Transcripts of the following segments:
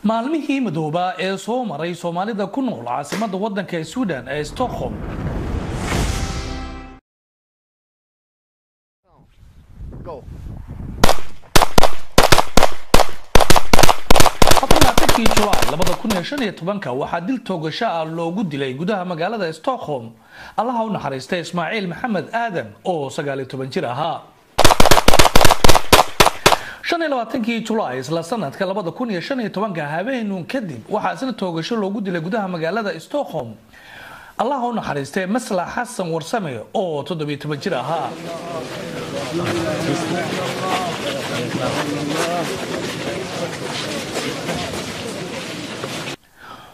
Maalmihii madoobaa ee soo maray Soomaalida ku nool caasimadda waddanka Sweden ee Stockholm. Kii Julaay 2015-ka waxaa dil toogasho ah loogu dilay gudaha magaalada Stockholm, Allaha u naxariistay, Ismaaciil Maxamed Aadan oo 19 jir ahaa. 25-kii Julaay isla sanadka 2015-ka, habeenuun kadib, waxaa isna toogasho loogu dilay gudaha magaalada Stockholm, Allaha u naxariistay, Maslax Xasan Warsame oo 17 jir ahaa.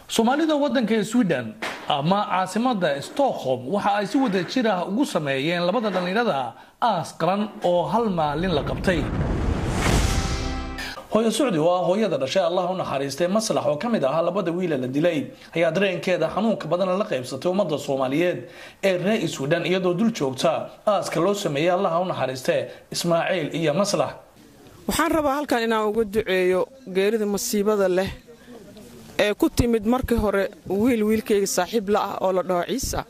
Soomaalida wadanka Sweden ama caasimada Stockholm waxa ay si wada jir ah ugu sameeyeen labada dhalinyarada aas qaran oo hal maalin la qabtay. Hooyo Sucdi oo ah hooyada dhashay, Allah u naxariistay, Maslax oo ka mid ahaa labada wiil la dilay ayaa dareenkeeda xanuunka badan la qaybsatay ummadda Soomaaliyeed ee reer Sweden, iyadoo dul joogta aaska loo sameeyey, Allah u naxariistay, Ismaaciil iyo Maslax. Waxaan rabaa halkan inaan uga duceeyo geerida masiibada leh ee ku timid markii hore wiil wiilkayga saaxiib la ah oo la dhaho Ciisa.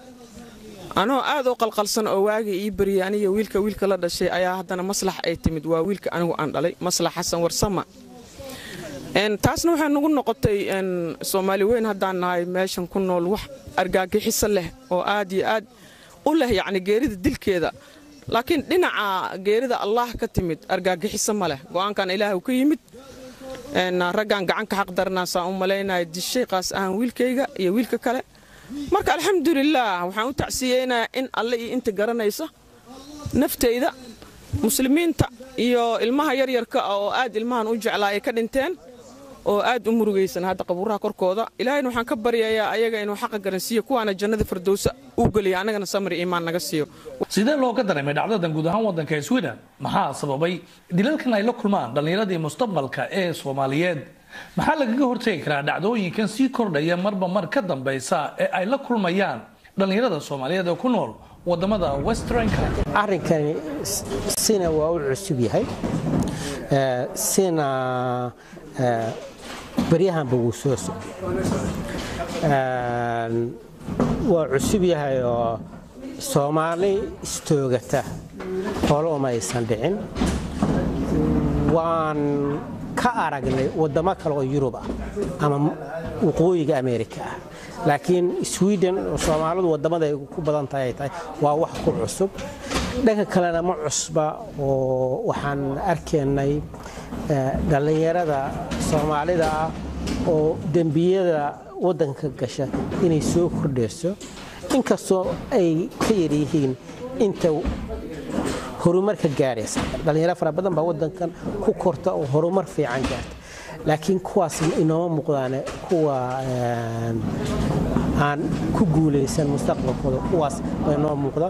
Anoo aad u qalqalsan oo waagii ii baryay aniga wiilka wiilka la dhashay ayaa haddana Maslax ay timid. Waa wiilka anigu aan dhalay, Maslax Xasan Warsama. Taasna waxay nagu noqotay, Soomaali weyn haddaan nahay meeshan ku nool, wax argaagixiso leh oo aad iyo aad u leh, yacni geerida dilkeeda. Laakiin dhinaca geerida Allah ka timid argaagixiso ma leh, go'aankan Ilaahu ka yimid. Raggaan gacanka xaq darnaa saan u malaynaya dishay, qaas ahaan wiilkayga iyo wiilka kale. Marka alxamdulilaah, waxaan u tacsiyeynayaa in Alle iyo inta garanaysa, naftayda, muslimiinta iyo ilmaha yaryarka ah oo aad ilmahan u jeclaa ay ka dhinteen oo aad u murugaysan hadda qabuuraha korkooda. Ilaahayna waxaan ka baryayaa ayaga inuu xaqa garansiiyo, kuwaana jannada Fardowsa u geliya, annagana samri iimaan naga siiyo. Sidee looga dareemay dhacdadan guud ahaan wadanka Sweden? Maxaa sababay dilalkan ay la kulmaan dhallinyaradii mustaqbalka ee Soomaaliyeed? Maxaa lagaga hortegi karaa dhacdooyinkan sii kordhaya marba mar ka dambeysa ee ay la kulmayaan dhallinyarada Soomaaliyeed ee ku nool wadamada Westernka? Arrinkani sina waa u cusub yahay, sina baryahanba wuu soo socday. Waa cusub yahay oo Soomaali istoogata hore uma aysan dhicin. Waan ka aragnay waddamo kale oo Yurub ah ama Waqooyiga Amerika ah, laakiin Sweden oo Soomaalidu waddamada ay ku badan tahay ay tahay, waa wax ku cusub. Dhanka kalena ma cusba oo waxaan arkaynay dhallinyarada Soomaalida ah oo dembiyada waddanka gasha inay soo kordhayso, inkastoo ay ka yar yihiin inta horumarka gaaraysa. Dhalinyaro fara badan baa waddankan ku korta oo horumar fiican gaarta, laakiin kuwaas inooma muuqdaane. Kuwa aan ku guulaysan mustaqbalkooda, kuwaas baa inoo muuqda.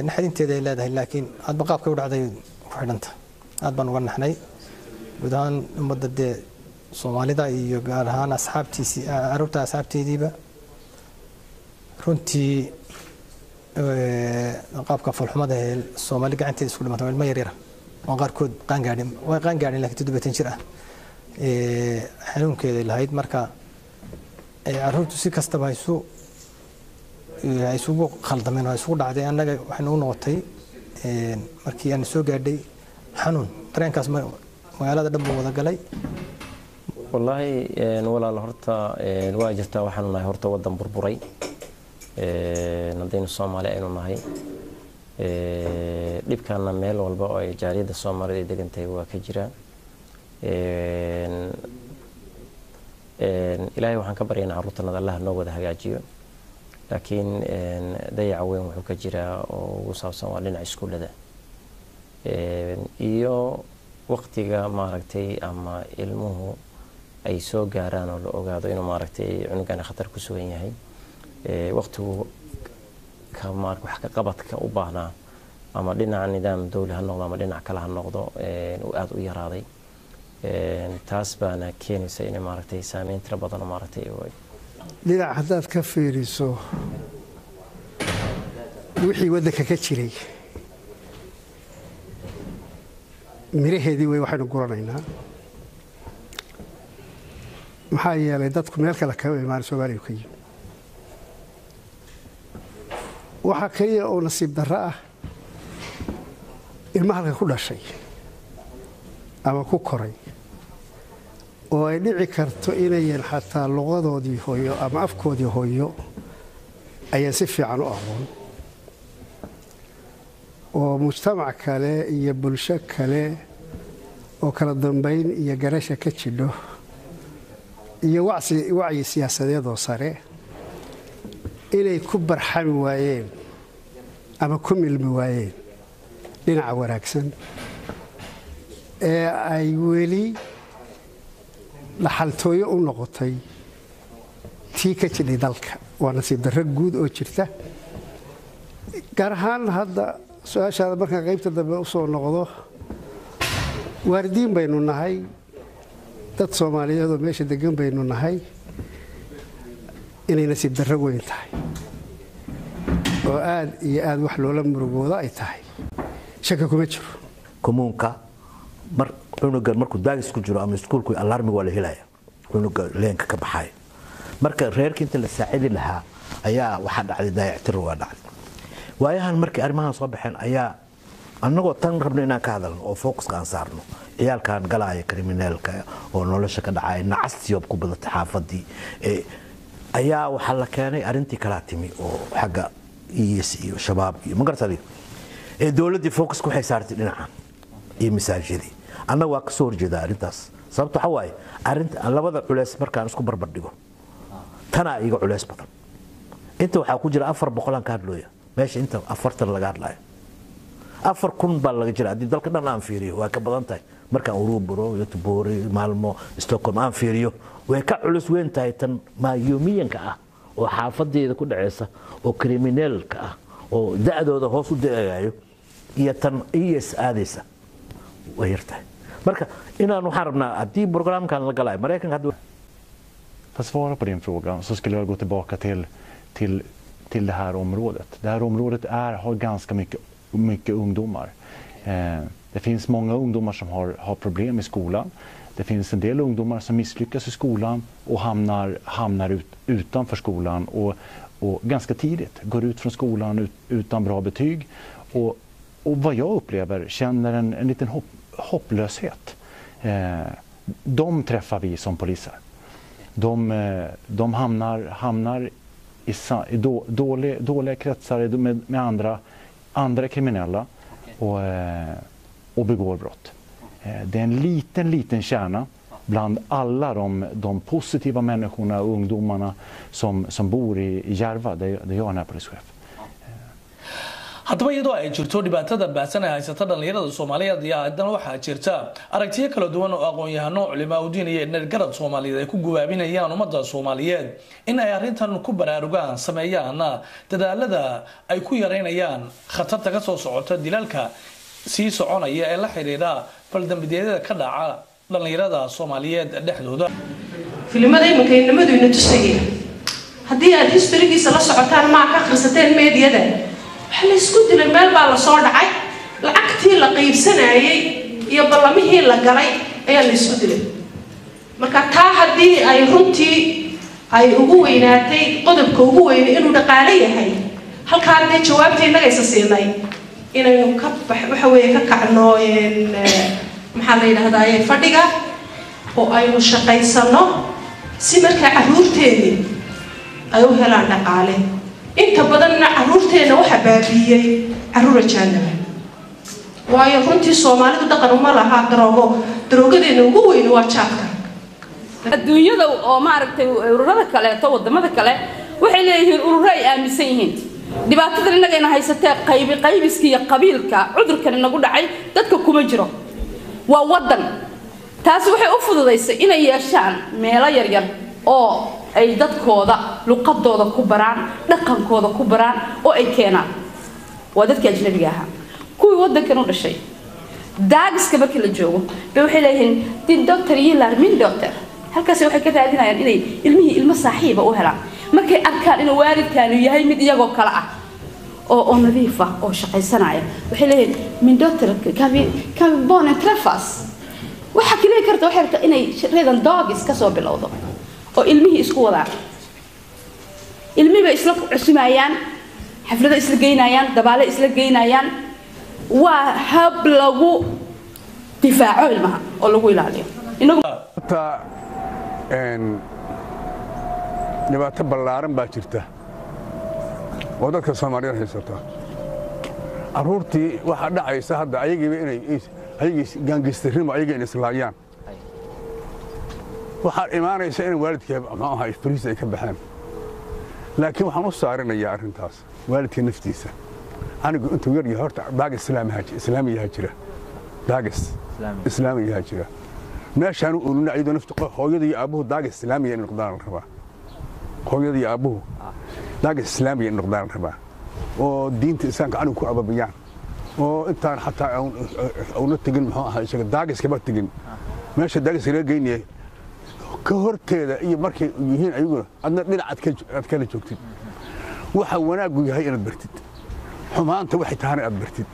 Naxdinteeda ay leedahay, laakiin aadba qaabkay u dhacday ku xidhanta. Aad baan uga naxnay guud ahaan ummadda dee Soomaalida iyo gaar ahaan asxaabtiisii, carruurta asxaabteediiba. Runtii qaabka falxumada ee Soomaali gacanteeda isku dhimata, ilmo yaryara oo qaarkood qaangaadhin, way qaangaadhin laakiin 70 jir ah, xanuunkeeday lahayd. Marka carruurtu si kastaba haysu ay isugu khaldameen oo isugu dhacday, annaga waxay nagu noqotay markii aan soo gaadhay xanuun. Dareenkaas magaalada dhan buu wada galay. Wallaahi walaal, horta waa jirtaa. Waxaanu nahay horta wadan burburay haddaynu Soomaali aynu nahay. Dhibkaana meel walba oo ay jaaliyadda Soomaalida ay degan tahay waa ka jiraa. Ilaahay waxaan ka baryaynaa carruurtanada Allah noo wada hagaajiyo, laakiin dayaca weyn wuxuu ka jiraa oo ugu saabsan waa dhinaca iskuullada iyo waqtiga maaragtay ama ilmuhu ay soo gaaraan oo la ogaado inuu maaragtay cunugani khatar ku sugan yahay, waqtigu ka wax ka qabadka u baahnaa, ama dhinaca nidaam dowli ha noqdo ama dhinac kale ha noqdo, uu aada u yaraaday. Taas baana keenaysa inay maaragtay saameyn tiro badan oo maaragtay. Dhinac haddaad ka fiiriso wixii waddanka ka jiray miraheedii wey waxaynu guranaynaa. Maxaa yeelay dadku meel kale kama imaan, Soomaaliya ka yimi. Waxaa keliya oo nasiib darro ah ilma halka ku dhashay ama ku koray oo ay dhici karto inayan xataa luqadoodii hooyo ama afkoodii hooyo ayaan si fiican u aqoon, oo mujtamac kale iyo bulsho kale oo kala dambayn iyo garasha ka jidho iyo wacyi siyaasadeed oo sare inay ku barxami waayeen ama ku milmi waayeen dhinaca wanaagsan ee ay weli dhaxaltooyo u noqotay tii ka jidhay dalka. Waa nasiib darro guud oo jirta. Gaar ahaan hadda su-aashaada markaan qaybta dambe u soo noqdo, waalidiin baynu nahay, dad Soomaaliyeed oo meesha degan baynu nahay. Inay nasiib darro weyn tahay oo aad iyo aad wax loola murugooda ay tahay shaka kuma jiro. Kommunka mar cunugan markuu dagis ku jiro ama iskuulku, alarmi waa la helaya cunuga leenka ka baxaya. Marka reerka inta la saacidi lahaa ayaa waxaa dhacday daayactir waa dhacday. Waayahan markii arrimahan soo baxeen ayaa annagoo tan rabno inaan ka hadalno oo focuska aan saarno ciyaalkan galaaya kriminaalka oo nolosha ka dhacaya, nacastiyob ku badatay xaafadii, ayaa waxaa la keenay arrintii kalaa timi oo xagga IS iyo Shabaab iyo magartadi ee dowladdii focuska waxay saartay dhinacan iyo masaajidii. Annaga waa kasoo horjeedaa arrintaas. Sababta waxaa waaye arrinta labada culeys markaan isku barbar dhigo, tanaa iga culeys badan. Inta waxaa ku jira 400-aan ka hadlooya meesha, inta 40 laga hadlayo, 4000 baa laga jira. Haddii dalka dhan aan fiiriyo waa ka badan tahay. Markaan Örebro, Göteborg, Malmö, Stockholm aan fiiriyo, way ka culus weyn tahay tan maayoomiyanka ah oo xaafadeeda ku dhaceysa oo kriminaalka ah oo da'dooda hoos u da'ayo iyo tan IS aadaysa way yartahay. Marka inaan waxaan rabnaa haddii programkan la galayo Maraykanka hadda. För att svara på din fråga så skulle jag gå tillbaka till det här området. Det här området har ganska mycket, mycket ungdomar. Det finns många ungdomar som har problem i skolan. Det finns en del ungdomar som misslyckas i skolan och hamnar utanför skolan och ganska tidigt går ut från skolan utan bra betyg. Och vad jag upplever känner en liten hopplöshet. De träffar vi som poliser. De hamnar i dåliga kretsar med andra kriminella och begår brott. Det är en liten, liten kärna bland alla de positiva människorna och ungdomarna som bor i Järva, där jag är närpolischef. Haddaba iyadoo ay jirto dhibaatada baahsan ee haysata dhallinyarada Soomaaliyeed iyo haddana waxaa jirta aragtiyo kala duwan oo aqoon-yahano, culimaa udiin iyo dheergarad Soomaaliyeed ay ku gubaabinayaan ummadda Soomaaliyeed in ay arrintan ku baraarugaan, sameeyaana dadaalada ay ku yareynayaan khatarta ka soo socota dilalka sii soconaya ee la xiriira faldambiyeedyada ka dhaca dhallinyarada Soomaaliyeed dhexdooda. Filimada iminka inamadu ina tusayeen, haddii aad historygiisa la socotaan maa ka akhrisateen meediyada, waxa la isku dilay meel baa lasoo dhacay, lacagtii la qaybsanayay iyo ballamihii la galay ayaa la isku dilay. Marka taa haddii ay runtii ay ugu weynaatay, qodobka ugu weyne inuu dhaqaale yahay, halkaa dee jawaabta innagaysa siinay inaynu ka bax waxa weeye ka kacno, maxaa la yidhahdaa, fadhiga oo aynu shaqaysano si markaa caruurteedii ay u helaan dhaqaale. Inta badanna caruurteenna waxaa baabiiyey caruur ajaanaba, waayo runtii Soomaalidu dhaqan uma laha daroogo. Daroogadeena ugu weyni waa jaadka. Adduunyada oo maaragtay ururada kaleeto, wadamada kale waxay leeyihiin ururo ay aaminsan yihiin. Dhibaatadan innagayna haysatee qaybi qaybiska iyo qabiilka cudurkan inagu dhacay dadka kuma jiro, waa wadan. Taasi waxay u fududaysay inay yeeshaan meelo yaryar oo ay dadkooda luqadooda ku baraan, dhaqankooda ku baraan oo ay keenaan. Waa dadkii ajnabiga ahaa, kuwii wadankan u dhashay dagiska markii la joogo bay waxay leeyihiin "Din dotter gillar min dotter". Halkaasi waxay ka raadinayaan inay ilmihii ilmo saaxiiba u helaan. Markay arkaan inuu waalidkaanu yahay mid iyagoo kale ah oo nadiif ah oo shaqaysanaya, waxay leeyihiin "Min dotter, kan vi barnen träffas?" Waxaa kaliya karta waxay rabtaa inay redan dagis ka soo bilowdo. Oo ilmihii isku wadaan, ilmihii bay isla cusimayaan, xaflado isla geynayaan, dabaale isla geynayaan. Waa hab lagu difaaco ilmaha oo lagu ilaaliyo. Horta dhibaato ballaaran baa jirta oo dadka Soomaaliyeed haysata. Carruurtii waxaa dhacaysa hadda ayagiiba inay ayagii gaangistarnimo, ayaga inay islaayaan. Waxaa imaanaysa in waalidkii, muxuu ahaa, fariis ay ka baxeen. Laakiin waxaan u saarinayaa arrintaas waalidka naftiisa. Anigu intuu yar yahay horta daagis islaamiyaha jira, daagis islaamiyaha jira. Meeshaan u olina iyadoo naftu hooyada iyo aabbuhu daagis islaamiya inay noqdaan la rabaa. Hooyada iyo aabbuhu daagis islaamiya inay noqdaan la rabaa, oo diinta Islaamka anigu ku ababiyaan, oo intaan xataa una tegin, muxuu ahaa, isaga daagiskama tegin meesha daagiska laga geynaya ka horteeda iyo markay yihiin ayaguna adna dhinac aad kala joogtid. Waxa wanaaggu yahay inaad bartid, xumaanta waxay tahana aad bartid,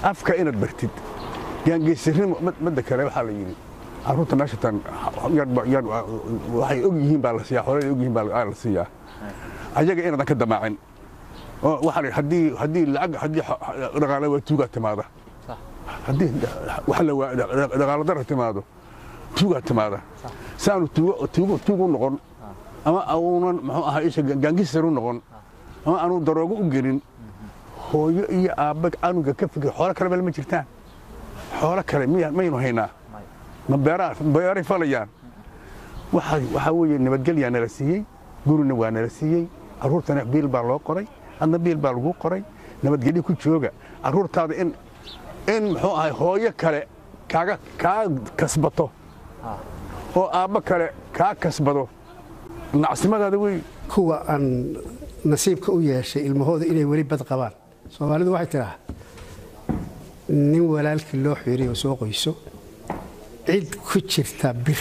afka inaad bartid, gaangeysirnimo. Madda kale waxaa la yidhi carruurta meesha tan waxay og yihiin baa la siiyaa, xoolay og yihiin baa la siiyaa. Ayaga inaadan ka damaacin oo waxaa la yidhi haddii lacag, haddii dhaqaale waa tuugaa timaada, haddii waxa la waa dhaqaale dara timaado, tuugaa timaada. Saanu tuugo tuug u noqon ama aunan, muxuu ahaa, isha gaangisar u noqon ama aanu daroogo u gelin, hooyo iyo aabba canuga ka fikir. Xoolo kale meel ma jirtaan, xoolo kale miya maynu haynaa? Ma beeraa beeray falayaan? Waxaa weeye nabadgelyaa nala siiyey, gurina waa nala siiyey, carruurtana biil baa loo qoray, adna biil baa lagu qoray. Nabadgelyo ku jooga. Carruurtaada in, muxuu ahay, hooyo kale kaaga kaa kasbato oo aabbo kale kaa kasbado nacsimadaada wey. Kuwa aan nasiibka u yeeshay ilmahooda inay weli bad qabaan, Soomaalidu waxay tidhaa nin walaalkii loo xiiriy oo soo qoyso cid ku jirta bir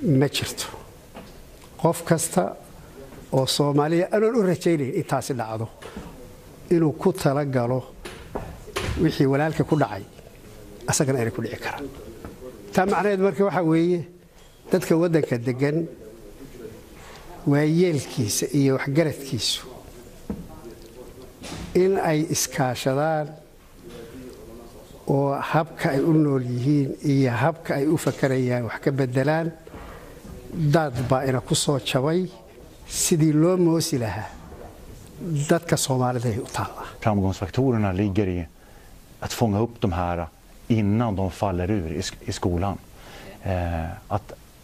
ma jirto. Qof kasta oo Soomaaliya anoon u rajaynayn intaasi dhacdo inuu ku talagalo wixii walaalka ku dhacay asagana inay ku dhici karaan. Taa macnaheed marka waxaa weeye dadka waddanka deggan waayeelkiisa iyo waxgaradkiisu in ay iskaashadaan oo habka ay u nool yihiin iyo habka ay u fakarayaan wax ka beddelaan. Daad baa ina ku soo jabay, sidii loo moosi lahaa dadka Soomaalida ay u taallaa. Framgångsfaktorerna ligger i att fånga upp de här innan de faller ur i skolan.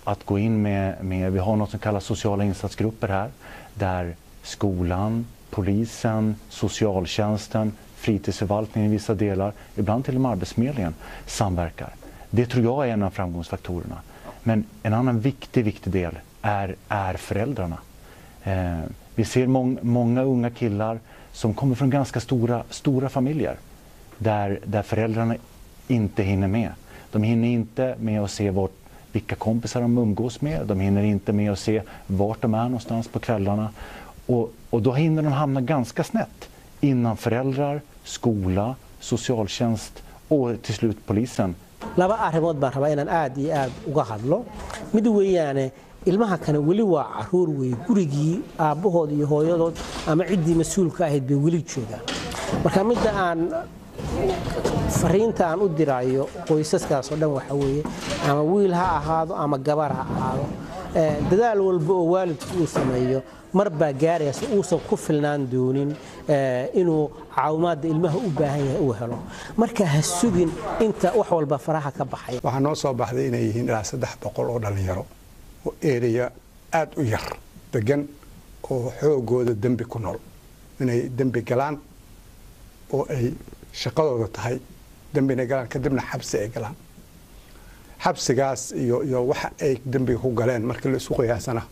Att gå in med, vi har något som kallas sociala insatsgrupper här, där skolan, polisen, socialtjänsten, fritidsförvaltningen i vissa delar, ibland till och med Arbetsförmedlingen samverkar. Det tror jag är en av framgångsfaktorerna. Men en annan viktig, viktig del är föräldrarna. Vi ser många unga killar som kommer från ganska stora, stora familjer där föräldrarna inte hinner med. De hinner inte med att se vilka kompisar de umgås med. De hinner inte med att se vart de är någonstans på kvällarna. Och då hinner de hamna ganska snett innan föräldrar, skola, socialtjänst och till slut polisen. Laba arrimood baan rabaa inaan aad iyo aad uga hadlo. Mid weeyaane, ilmaha kane weli waa caruur wey, gurigii aabbahood iyo hooyadood ama ciddii mas-uulka ahayd bay weli joogaan. Marka midda aan fariinta aan u dirayo qoysaskaas oo dhan waxa weeye, ama wiil ha ahaado ama gabar ha ahaado, dadaal walba oo waalidku uu sameeyo mar baa gaaraysa uusan ku filnaan doonin inuu caawimaadda ilmaha u baahan yahay uu helo. Marka ha sugin inta wax walba faraha ka baxay. Waxaa noo soo baxday inay yihiin ilaa 300 oo dhallinyaro oo area aad u yar degan oo xoogooda dembi ku nool, inay dembi galaan oo ay shaqadooda tahay dembina galaan, kadibna xabsi ay galaan. Xabsigaas iyo waxa ay dembiga ku galeen markii la isu qiyaasana,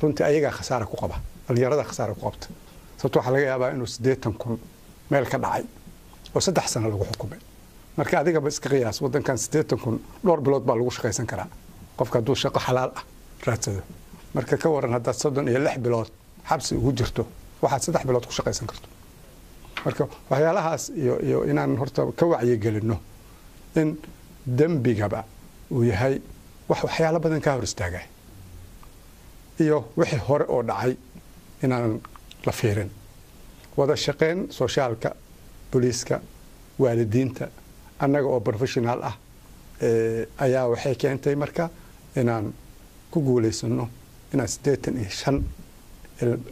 runtii ayagaa khasaara ku qaba, dhallinyarada khasaara ku qabta. Sababto waxaa laga yaabaa inuu 80,000 meel ka dhacay oo 3 sano lagu xukumay. Marka adigaba iska qiyaas, waddankan 80,000 dhowr bilood baa lagu shaqaysan karaa qofka hadduu shaqo xalaal ah raadsado. Marka ka waran haddaad 36 bilood xabsi ugu jirto waxaad 3 bilood ku shaqaysan karto? Marka waxyaalahaas iyo inaan horta ka wacyigelinno in dembigaba uu yahay wax waxyaalo badan kaa hor istaagay. Iyo wixii hore oo dhacay inaan la fiirin. Wada shaqeyn socialka, booliiska, waalidiinta, annaga oo professional ah ayaa waxay keentay marka inaan ku guulaysano inaan 85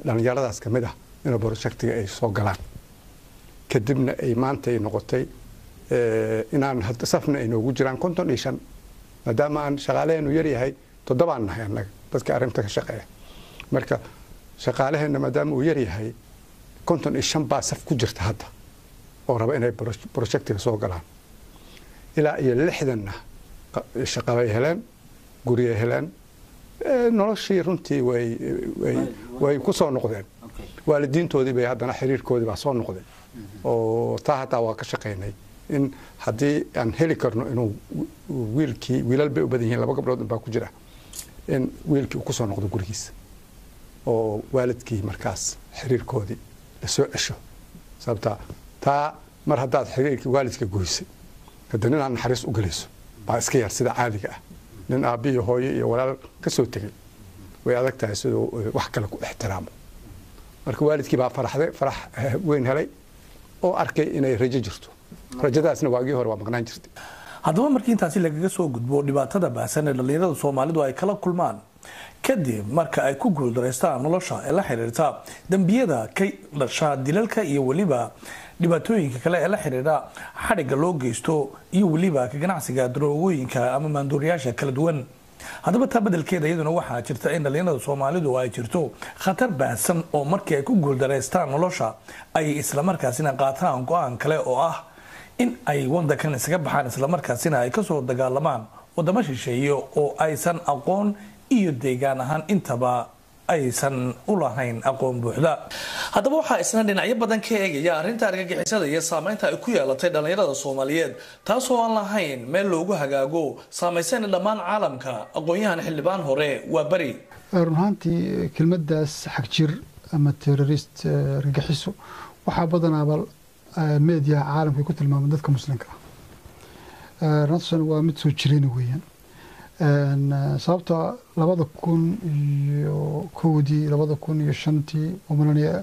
dhalinyaradaas ka mid ah inuu projectiga ay soo galaan. Kadibna ay maanta ay noqotay inaan safna ay noogu jiraan 55, maadaama aan shaqaalaheenu yar yahay. 7aan nahay annaga dadka arrinta ka shaqeeya. Marka shaqaalaheenna maadaama uu yar yahay, 55 baa saf ku jirta hadda oo raba inay projectiga soo galaan. Ilaa iyo 60na shaqabay heleen, guryay heleen, noloshii runtii way ku soo noqdeen. Waalidiintoodii bay haddana xiriirkoodii baa soo noqday, oo taa hataa waa ka shaqaynay in haddii aan heli karno inuu wiilkii, wiilal bay u badan yihiin, 2 gabdhood baa ku jira, in wiilkii uu ku soo noqdo gurigiisa oo waalidkii markaas xiriirkoodii la soo cesho. Sababta taa mar haddaad xiriirkii waalidka goysay, hadda nin aad naxariis u gelayso baa iska yar sida caadiga ah. Nin aabbi iyo hooyo iyo walaal ka soo tegey way adag tahay siduu wax kale ku ixtiraamo. Marka waalidkii baa faraxday, farax weyn helay oo arkay inay rajo jirto. Rajadaasna waagii hore waa maqnaan jirtay. Haddaba markii intaasi lagaga soo gudbo dhibaatada baahsan ee dhallinyarada Soomaalidu ay kala kulmaan kadib marka ay ku guuldaraystaan nolosha ee la xiriirta dembiyada ka dhasha dilalka iyo weliba dhibaatooyinka kale ee la xiriira xadhigga loo geysto iyo weliba ka ganacsiga daroogooyinka ama maanduuriyaasha kala duwan, haddaba taa bedelkeeda iyaduna waxaa jirta in dhallinyarada Soomaalidu ay jirto khatar baahsan oo markii ay ku guuldaraystaan nolosha ay islamarkaasina qaataan go-aan kale oo ah in ay wadankan isaga baxaan, islamarkaasina ay kasoo dagaalamaan wadamo shisheeye oo aysan aqoon iyo deegaan ahaan intaba aysan u lahayn aqoon buuxda. Haddaba waxaa isna dhinacyo badan ka eegaya arrinta argagixisada iyo saameynta ay ku yeelatay dhallinyarada Soomaaliyeed, taasoo aan lahayn meel loogu hagaago, saamaysayna dhammaan caalamka, aqoon-yahan xildhibaan hore waa beri. Run ahaantii kelmaddaas xagjir ama terrorist, argagixiso, waxaa badanaaba meediyaha caalamka ku tilmaama dadka muslimka ah. Runtan waa mid soo jireen weeyaan, sababta 2001-dii, 2005-tii umalanaya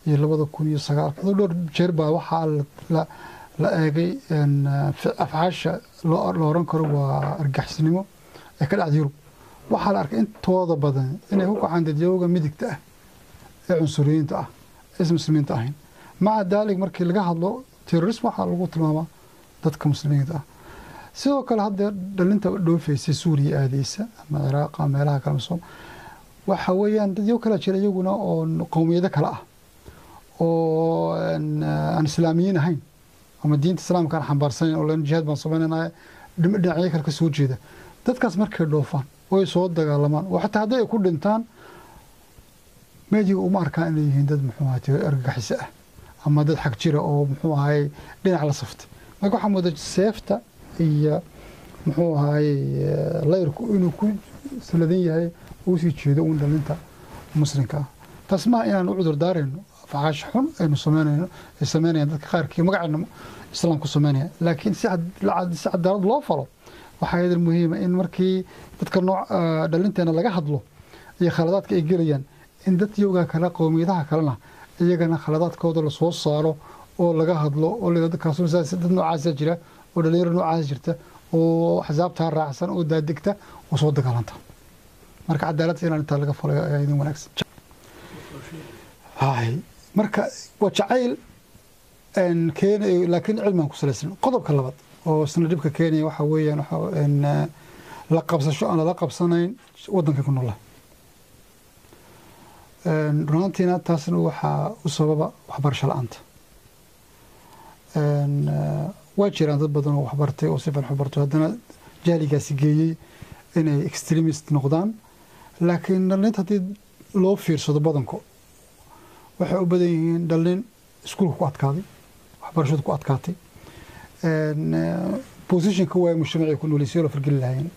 iyo 2009-ka, dhowr jeer baa waxaa la eegay afcaasha la oran karo waa argagixisnimo ee ka dhacda Yurub. Waxaa la arkay intooda badan inay ku kacaan dadyooga midigta ah ee cunsuriyiinta ah aysan muslimiinta ahayn. Maca daalik, markii laga hadlo terrorism waxaa lagu tilmaamaa dadka muslimiinta ah. Sidoo kale hadda dhalinta dhoofaysa, Suuriya aadeysa ama Ciraaq ama meelaha kale, maso waxa weeyaan dadyo kala jira iyaguna oo qowmiyado kale ah oo aan islaamiyiin ahayn ama diinta islaamka aan xambaarsanayn oo len jihaad baan samaynanaya, dhinacyo kale ka soo jeeda. Dadkaas markay dhoofaan oo ay soo dagaalamaan oo xataa hadday ay ku dhintaan, meediga uma arkaan inay yihiin dad, muxuu ahay, argagaxiso ah ama dad xag jira oo, muxuu ahay, dhinac la saftay. Marka waxaa moodaa seefta iyo, muxuu ahaayey, layrku inuu ku saladan yahay uu sii jeedo uun dhalinta muslimka ah. Taas maaha inaan u cudur daarayno afcaasha xun aynu sameynayno, ay sameynayaan dadka qaarkii magaceena islaamku sameynaya, laakiin si cadaalad loo falo waxaa iyadana muhiima in markii dadka nooc dhalinteena laga hadlo iyo khaladaadka ay gelayaan, in dad yogaa kale, qowmiyadaha kalena, iyagana khaladaadkooda lasoo saaro oo laga hadlo oo la dadkaas dad noocaasa jira oo dhalinyaro noocaas jirta oo axsaabtaa raacsan oo daadegta oo soo dagaalanta. Marka cadaalad inaan intaa laga falayo ayaa idin wanaagsan hay. Marka waa jacayl keenayo, laakiin cilmigan ku salaysan. Qodobka labaad oo isna dhibka keenaya waxa weeyaan la qabsasho aan lala qabsanayn waddanka ku noolaa. Runaantiina taasna waxaa u sababa waxbarasho la-aanta. Waa jiraan dad badan oo waxbartay oo si fiican waxbartay, haddana jahligaasi geeyey inay extremist noqdaan. Laakiin dhalinta haddii loo fiirsado, badanko waxay u badan yihiin dhalin iskuulka ku adkaaday, waxbarashadu ku adkaatay, positionka waayo mujtamacii ku noolay si loo fargeli lahaayeen.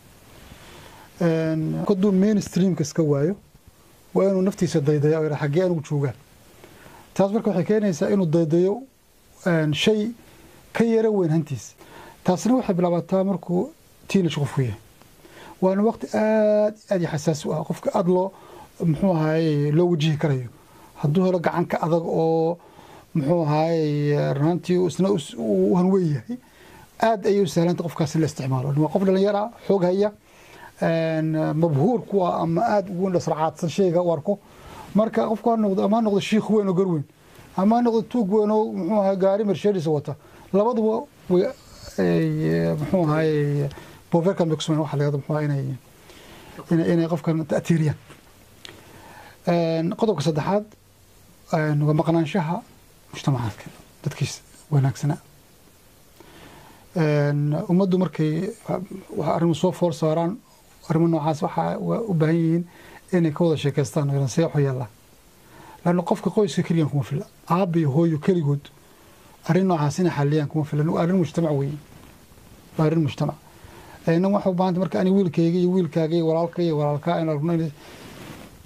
Hadduu mainstreamka iska waayo, waa inuu naftiisa daydaya oo xaggee anigu joogaa. Taas marka waxay keenaysaa inuu daydayo shay ka yara weyn hantiisa. Taasna waxay bilaabataa markuu teenage qofku yahay, waana waqti aad aad iyo xasaas u ah qofka aada loo Muxuu ahaayey, loo wajihi karayo hadduu helo gacanka adag oo, muxuu ahaayey, runtii isna uu hanweyn yahay, aad ayay u sahlanta qofkaas in la isticmaalo. Waa qof dhalinyara xoog haya, mabhuur kuwa ama aad ugu dhasracaadsan shayga u arko. Marka qofku ha noqdo ama ha noqdo shiikh weyn oo gar weyn, ama ha noqdo tuug weyn oo, muxuu ahaay, gaari Mercedes wata, labaduba way, muxuu ahaayey, påverkan bay ku sameeyaan. Waxa la yidhahdo, muxuu ahaa, inay qofkan ta'tiiriyaan. Qodobka saddexaad waa maqnaanshaha mujtamacaadka dadkiis wanaagsanaa. Ummaddu markay arrimo soo fool saaraan, arrimo noocaas, waxa u baahan yihiin inay ka wada sheekaystaan see waxu yeellaa, lanna qofka qoyska keliyan kuma filla, aabba iyo hooyo keligood arrin noocaas inay xaliyaan kuma filan. Waa arrin mujtamac weeye, waa arrin mujtamac. Inna waxa u baahanta marka ani wiilkayga iyo wiilkaaga iyo walaalka iyo walaalkaa in aragno inay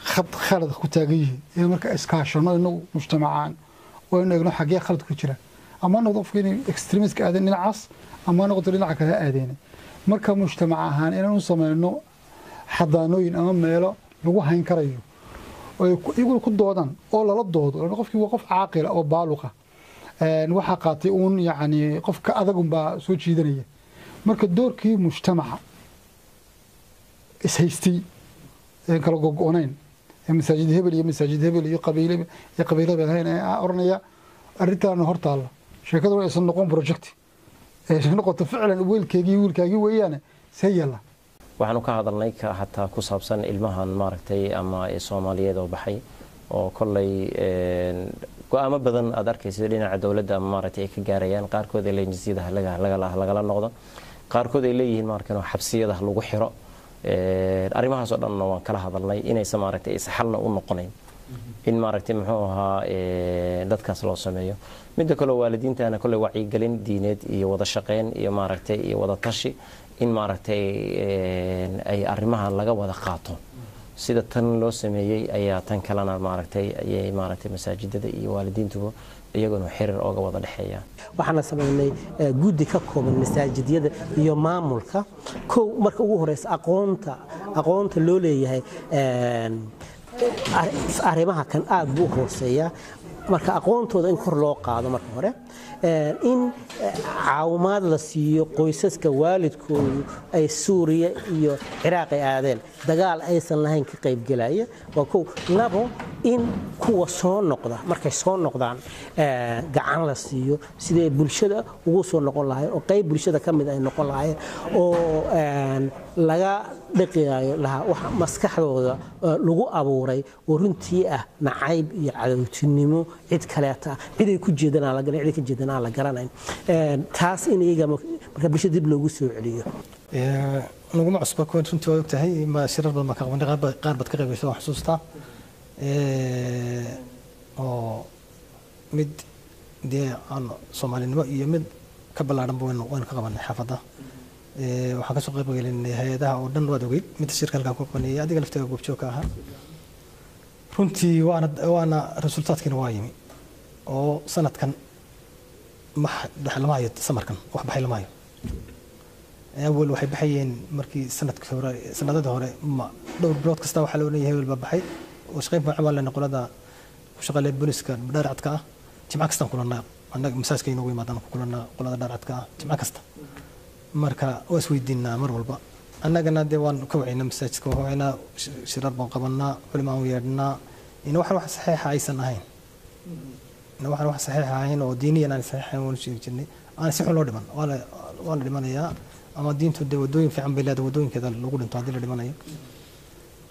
khad khalad ku taagan yihiin, in marka iskaashano inagu mujtamacaan oo in eegno xaggee khalad ku jira, ama noqdo qofka inay extremistka aadeen dhinacaas, ama noqdo dhinaca kale ha aadeen. Marka mujtamac ahaan inaan u sameyno xadaanooyin ama meelo lagu hayn karayo oo ay iyaguna ku doodaan oo lala doodo, lana qofkii waa qof caaqila oo baaluqa, waxaa qaatay uun, yacni, qofka adagun baa soo jiidanaya. Marka doorkii mujtamaca ishaystay een kala gogo'nayn ee masaajid hebel iyo masaajid hebel iyo qabiile iyo qabiilo hebel ahayn ee oranaya arrintaana hor taalla, sheekaduna aysan noqon project, aysan noqoto ficlan wiilkeygii wiilkaagii weeyaane see yeella. Waxaanu ka hadalnay ka xataa ku saabsan ilmahan maaragtay ama Soomaaliyeed oo baxay, oo kolley go'aamo badan aad arkaysa dhinaca dowladda ama maaragtay ay ka gaarayaan. Qaarkood ay leeyihiin jinsiyadaha lagala noqdo, qaarkood ay leeyihiin maarkan xabsiyada lagu xiro. Arrimahaas oo dhanna waan kala hadalnay inaysan maaragtay aysan xalna u noqonayn in maaragtay, muxuu ahaa, dadkaas loo sameeyo. Midda kale, waalidiintana kolley wacyigelin diineed iyo wada shaqeyn iyo maaragtay iyo wada tashi in maaragtay ay arrimahan laga wada qaato. Sida tan loo sameeyey ayaa tan kalena maaragtay ayay maaragtay masaajidada iyo waalidiintuba iyaguna xiriir ooga wada dhexeeya. Waxaana samaynay guddi ka kooban masaajidyada iyo maamulka. Kow, marka ugu horeysa aqoonta loo leeyahay arrimaha kan aad buu u hooseeyaa. Marka aqoontooda in kor loo qaado marka hore, in caawimaad la siiyo qoysaska waalidkoodu ay Suuriya iyo Ciraaq ay aadeen, dagaal aysan lahayn ka qaybgelaya, waa kow. Labo, in kuwa soo noqda markay soo noqdaan gacan la siiyo siday bulshada ugu soo noqon lahaayeen oo qayb bulshada ka mid ay noqon lahaayeen, oo laga dhiqiyayo lahaa waxa maskaxdooda lagu abuuray oo runtii ah nacayb iyo cadowtinimo cid kaleeta, cid ay ku jeedaan aan la garanayn, cid ay ka jeedaan aan la garanayn. Taas in iyaga marka bulshada dib loogu soo celiyo. Naguma cusba kuwan runtii, waa ogtahay, ma shirar badan baan ka qabanay, qaar baad ka qaybaysa, waan xusuustaa, oo mid dee aan Soomaalinimo iyo mid ka ballaadhanba waynu ka qabanay xaafadda. Waxaan kasoo qayb gelinay hay-adaha oo dhan, waad ogeyd midda shirka halkaan ku qabanayay, adiga lafteega goobjoogka ahaa runtii. Waana resultaadkiina waa yimi oo sanadkan lama hayo, samarkan wax baxay lama hayo. Awal waxay baxayeen markii sanadkii hore, sanadadii hore, ma dhowr bilood kasta waxaa la oranayay hebel baa baxay, oo shaqayn baan camal lena qolada ku shaqale booliska dhaarcadka ah. Jimco kastaan kulannaa annaga, masaajka inoogu yimaadaan ku kulannaa qolada dhaarcadka ah jimco kasta. Marka waa isweydiinaa mar walba annagana, dee waan ka wacaynaa masaajidka, waan ka wacaynaa, shirar baan qabanaa, culimaan u yeedhnaa in waxaan wax saxiixa aysan ahayn, in waxaan wax saxiixa ahayn oo diiniyan aan saxiixayn waanu sheegi jirnay. Aan si xun loo dhiman, waa la dhimanayaa, ama diintu dee wadooyin fiican bay leedahay, wadooyinkeeda lagu dhinto haddii la dhimanayo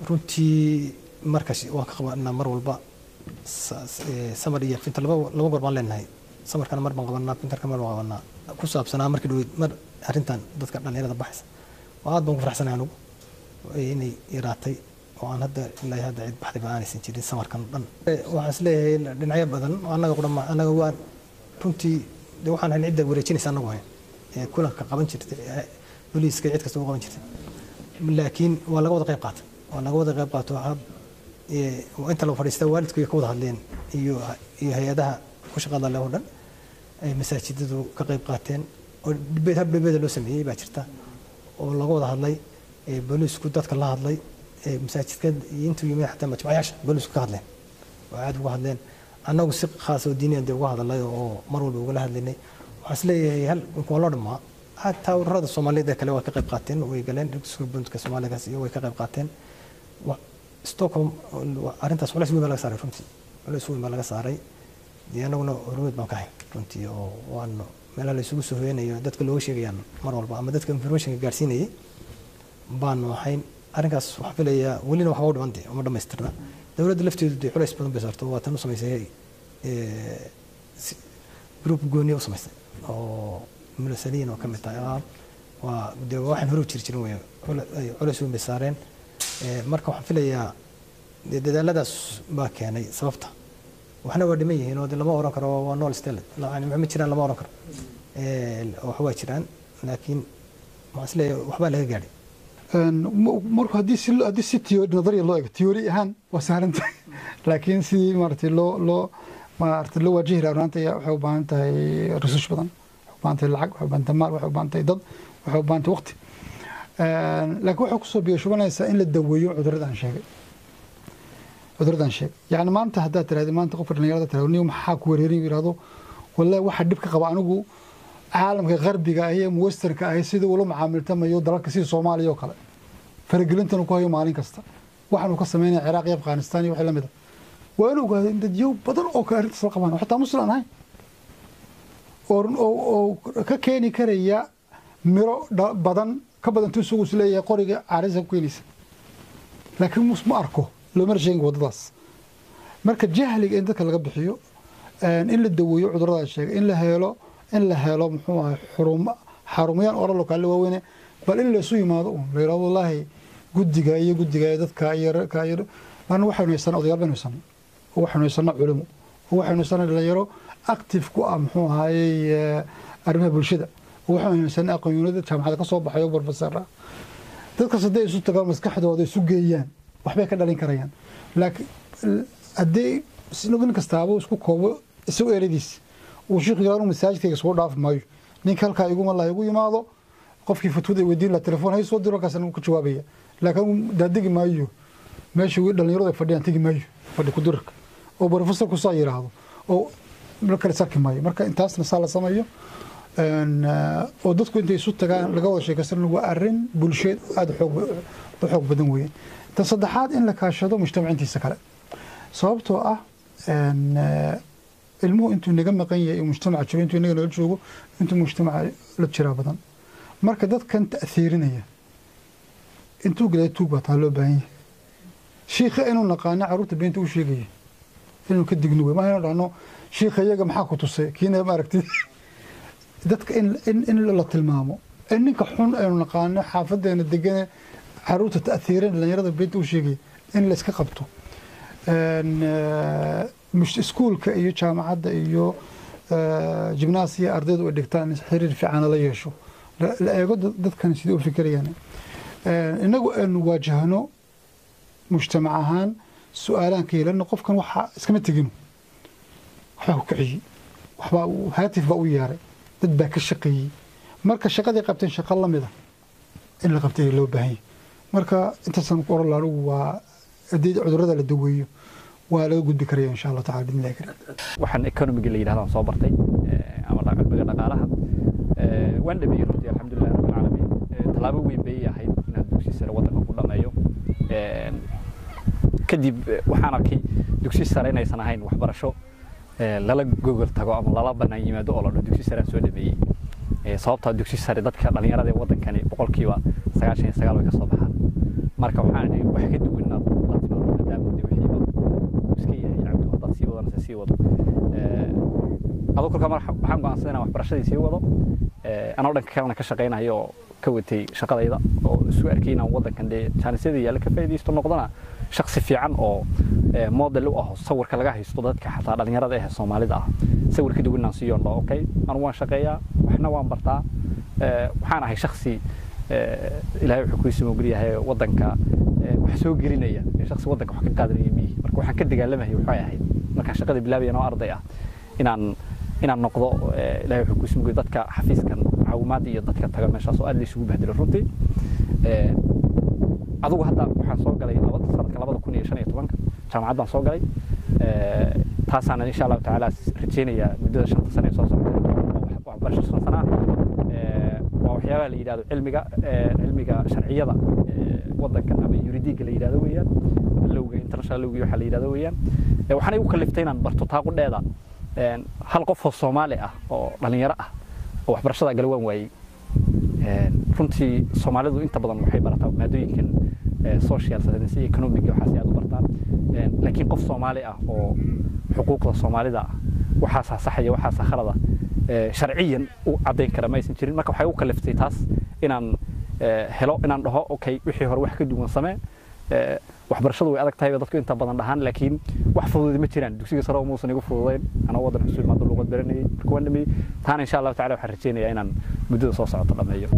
runtii. Marka waan ka qabanaa mar walba samar iyo winter, laba goor baan leenahay. Samarkana mar baan qabanaa, winterka mar baan qabanaa. Ku saabsanaa markii dhaweyd mar arrintan dadka dhalinyarada baxaysa, waa aad baan ku faraxsanahay anigu inay yaraatay oo aan hadda ilaa hadda cid baxday ba aanaysan jirin samarkan dhan. Waxaan is leeyahay dhinacyo badan oo annaga qura ma annaga waan runtii dee waxaan hayn cidda wareejinaysa annagu hayn ee kulanka qaban jirtay, booliiska cid kasta u qaban jirtay, laakiin waa laga wada qayb qaatay, waa laga wada qayb qaato. Inta la fadhiista waalidku ka wada hadleen iyo hay-adaha ku shaqada leh oo dhan ay masaajidadu ka qayb qaateen, oo debate, hab debate loo sameeyey baa jirta oo laga wada hadlay, booliisku dadka la hadlay. Masaajidka iyo intuu yimid xataa majmuucayaasha boolisku ka hadleen oo aad uga hadleen. Annagu si khaas oo diiniyan dee uga hadalay oo mar walba ugala hadlaynay. Waxaan is leeyahay hal waa loo dhammaa, xataa ururada Soomaaliyeed ee kale waa ka qayb qaateen, way galeen buntka Soomaaligaas iyo way ka qayb qaateen. Stockholm arrintaas culays weyn baa laga saaray runtii, culays weyn baa laga saaray. Dee annaguna hormuud baan ka ahayn runtii, oo waanu meelaha la isugu soo hoyanayo dadka looga sheegayaan mar walba ama dadka informationka gaarsiinayay baanu ahayn. Arrinkaas waxaan filayaa welina waxba u dhiman dee, uma dhammaystirna. Dowladda lafteedu dee culays badan bay saarto, waa tan u samaysay group gooniya u samaysay oo mulasaliin oo ka mid tahay. Waa dee waxaan hore u jiri jirin wey, culays weyn bay saareen. Marka waxaan filayaa dee dadaaladaas baa keenay sababta. Waxna waa dhiman yihiin oo dee lama oran karo waa nool stelle, yani ma jiraan lama oran karo, wax waa jiraan, laakiin waxaan isleeyahay waxbaa laga gaadhay. Marku haddii si nadariya loo eego, theory ahaan waa sahlan tahay, laakiin sidii maaragtay loo maaragtay loo waajihi lahaa runaanta waxay u baahan tahay research badan, waxay u baahan tahay lacag, waxay u baahan tahay maal, waxay u baahan tahay dad, waxay u baahan tahay waqti. Laakiin waxay kusoo biyashubanaysaa in la daweeyo cudurrada aan sheegay, cudurradan sheegay. Yacni maanta haddaad tiraahdo maanta qofka dhalinyarada tirahdo, niyo maxaa ku wareerin, yidhahdo wallahi waxa dhib ka qaba anigu caalamka qarbiga ah iyo westernka ah sida ula macaamiltamayo dalalka sida Soomaaliya oo kale, faragelintan ku hayo maalin kasta, waxaanu ka sameynaya Ciraaq iyo Afghanistan iyo wixii la mid ah. Waa inuu ogaado in dadyow badan oo kale arrintaas la qabaan oo xataa muslim aan ahayn oo ka keeni karaya miro badan ka badan tuu isagu isleeyahay qoriga caarisa ku keenaysa, laakiin mus ma arko, loomana sheegin waddadaas. Marka jahliga in dadka laga bixiyo, in la daweeyo cudurrada sheegay, in la helo muxuu ahay xarumayaan oran lokaale waaweyne, bal in laysu yimaado uun la yidhahdo wallaahi guddiga iyo guddiga dadka iyo ka iyo lan. Waxaynu haysanaa odayaal baynu haysanaa, oo waxaynu haysanaa culimo, oo waxaynu haysanaa dhalinyaro active ku ah muxuu ahaayey arrimaha bulshada, oo waxaynu haysanaa aqoon-yahanada jaamacada ka soo baxay oo professor ah. Dadkaas hadday isu tagaan, maskaxdooda isu geeyaan, waxbay ka dhalin karayaan. Laakiin haddii nin kastaaba isku koobo isagoo eradiis uu sheekhu yiraahdo masaajidkayga soo dhaafi maayo, ninka halkaa iguma laha igu yimaado, qofkii fatwada weydiin la telefoon hay soo diro, halkaas anigu ka jawaabaya, laakiin daadegi maayo meesha dhalinyaradu ay fadhiyaan, tegi maayo fadhi ku durarka oo professorku saa yiraahdo oo kale sarki maayo. Marka intaasna saa la sameeyo oo dadku intay isu tagaan laga wada sheekaysan, waa arrin bulsheed aada u xoog badan weeye. Ta saddexaad, in la kaashado mujtamacintiisa kale, sababtoo ah ilmuhu intuu naga maqan yahay mujtamaca jiro, intuu inaga nala joogo, intuu mujtamaca la jiraa badan. Marka dadkan ta'hiirinaya intuu galay tuug baa taa loo baahan yahay. Shiikha inuu naqaano carruurta beenta u sheegaya inuu ka digno wey, maaha inuu dhahno shiikha iyaga maxaa ku tusay kiina maaragtid. Dadka in la tilmaamo in ninka xun aynu naqaano xaafadeena degane carruurta ta'hiirin, dhalinyarada beenta u sheegaya, in la iska qabto. Iskuulka iyo jaamacadda iyo jimnaasiya ardaydu ay dhigtaan in xiriir fiican la yeesho, la eego dadkan sidai u fikirayaan. Innagu aynu waajahno mujtamac ahaan su-aalaan ka yeelano qofkan, waxa iskama tegino, waxbaa ku kiciyey, waxbaa haatif baa u yeeray, dad baa ka shaqeeyey. Marka shaqadii qabteen shaqo la mida in la qabtay loo baahan yahay. Marka intaasaan ku oran lahaa anigu, waa haddii cudurrada la daweeyo waa laga gudbi karaya insha Allah tacala biidnillahi karim. Waxaan economiga la yidhahdo soo bartay ama cilmiga dhaqaalaha waan dhameeyey runtii, alxamdulilah rabbil caalamiin. Tallaabo weyn bay ahayd inaan dugsi sare waddanka ku dhameeyo. Kadib waxaan arkay dugsi sare inaysan ahayn waxbarasho lala gogol tago ama lala bannaan yimaado oo la dhaho dugsi sare aan soo dhameeyey, sababtaa dugsi sare dadka dhalinyarada ee waddankani 99% way ka soo baxaan. Marka waxaan idhi wax ka duwan inaad la timaado, maadaama de wixiiba uu iska yahay cabdu haddaad sii wadanaysa sii wado adoo kolkaa. Mar waxaan go'aansaday inaan waxbarashadii sii wado anoo dhanka kalena ka shaqaynayo oo ka watay shaqadayda, oo isu arkay inaan waddankan dee jaanisyada yaalla ka faa'iidaysto, noqdana shakhsi fiican oo model u ah sawirka laga haysto dadka xataa dhalinyarada eh Soomaalida ah, sawir ka duwan inaan siiyo oo okay, anu waan shaqeeyaa, waxna waan bartaa, waxaan ahay shakhsi Ilaahay wuxuu ku soo geliyahay waddanka wax soo gelinaya, shakhsi waddanka wax ka qaadanaya miyi. Marka waxaan ka dagaalamayay waxay ahayd markaan shaqada bilaabayay anoo arday ah inaan noqdo Ilaahay wuxuu ku soo geliyay dadka xafiiskan caawimaad iyo dadka taga meeshaas oo aad la isugu bahdilo runtii. Adigu hadda waxaan soo galay sanadka 2015 jaamacad baan soo galay. Taasaana insha Allahu tacaala rajeynayaa muddada 5ta sano ee soo socota, waxbarasho 5 sano ah. Waa waxyaabaha la yidhahdo cilmiga sharciyada wadankan ama juridiga la yidhahdo weeyaan, lowga international lowgi waxaa la yidhahdo weeyaan. Waxaana igu kaliftay inaan barto taaqudheeda hal qof oo Soomaali ah oo dhalinyaro ah oo waxbarashada gala waan waayey. Runtii Soomaalidu inta badan waxay barataa maadooyinkan social science iyo economic, waxaas aad u bartaan, laakiin qof Soomaali ah oo xuquuqda Soomaalida ah, waxaasaa saxaya, waxaasaa khalada, sharciyan u caddayn kara ma aysan jirin. Marka waxay u kaliftay taas inaan helo, inaan dhaho okay, wixii hore wax ka duwan samee. Waxbarashadu way adag tahay dadku inta badan dhahaan, laakiin wax fudud ma jiraan. Dugsiga sare muusan igu fududayn anoo waddan cusub maada luqad baranayay. Marka waan dhameeyey taana, insha Allahu tacala waxaan rajeynayaa inaan muddada soo socoto dhameeyo.